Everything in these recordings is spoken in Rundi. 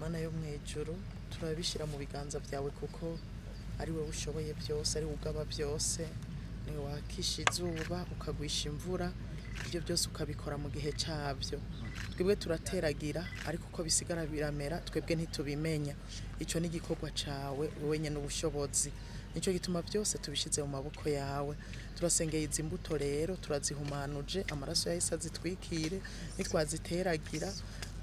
Mana yo mu ijuru, turabishyira mu biganza byawe kuko ari wowe ushoboye byose, ari wowe ugaba byose. Niwe wakisha izuba, ukagwisha imvura, ibyo byose ukabikora mu gihe cyabyo. Twebwe turateragira, ariko uko bisigara biramera twebwe ntitubimenya. Icyo ni igikorwa cyawe wowe nyine ubushobozi. Nicyo gituma byose tubishyize mu maboko yawe. Turasengeye izi mbuto rero, turazihumanuje amaraso ya Yesu azitwikire. Nitwaziteragira,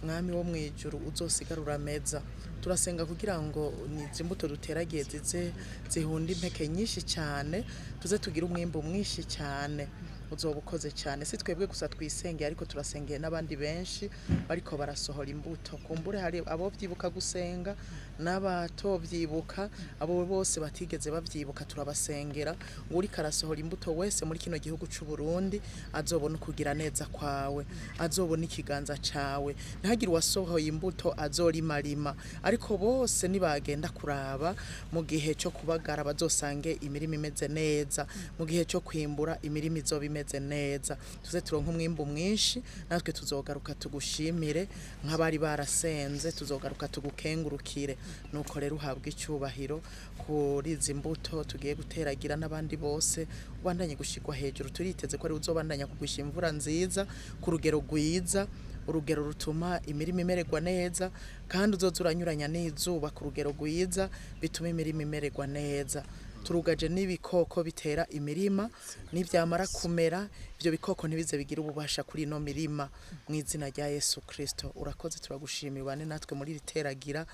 Mwami wo mu ijuru, uzosigara urameza. Turasenga kugira ngo izi mbuto duteragiye zize zihunde impeke nyinshi cyane, tuze tugire umwimbu mwinshi cyane. Uzoba ukoze cyane. Si twebwe gusa twisengeye, ariko turasengeye n'abandi benshi bariko barasohora imbuto. Kumbure hari abo byibuka gusenga n'abatobyibuka, abo bose batigeze babyibuka turabasengera. Uriko arasohora imbuto wese muri kino gihugu c'u Burundi azobona ukugira neza kwawe, azobona ikiganza cawe. Ntihagire uwasohoye imbuto azorimarima, ariko bose nibagenda kuraba mu gihe cyo kubagara bazosange imirima imeze neza, mu gihe cyo kwimbura imirima izoba imeze neza, tuze turonke umwimbu mwinshi. Natwe tuzogaruka tugushimire nk'abari barasenze, tuzogaruka tugukengurukire. Nuko rero uhabwa icyubahiro kuri izi mbuto tugiye guteragira n'abandi bose, ubandanye gushirwa hejuru. Turiteze ko ari uzobandanya kugwisha imvura nziza ku rugero rwiza, urugero rutuma imirima imererwa neza, kandi uzoza uranyuranya n'izuba ku rugero rwiza bituma imirima imererwa neza. Turugaje n'ibikoko bitera imirima, nibyamara kumera ibyo bikoko ntibize bigira ububasha kuri ino mirima, mu izina rya Yesu Kristo. Urakoze, turagushimira. Ubane natwe muri iri teragira,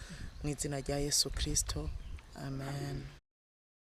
mu izina rya Yesu Kristo, amen.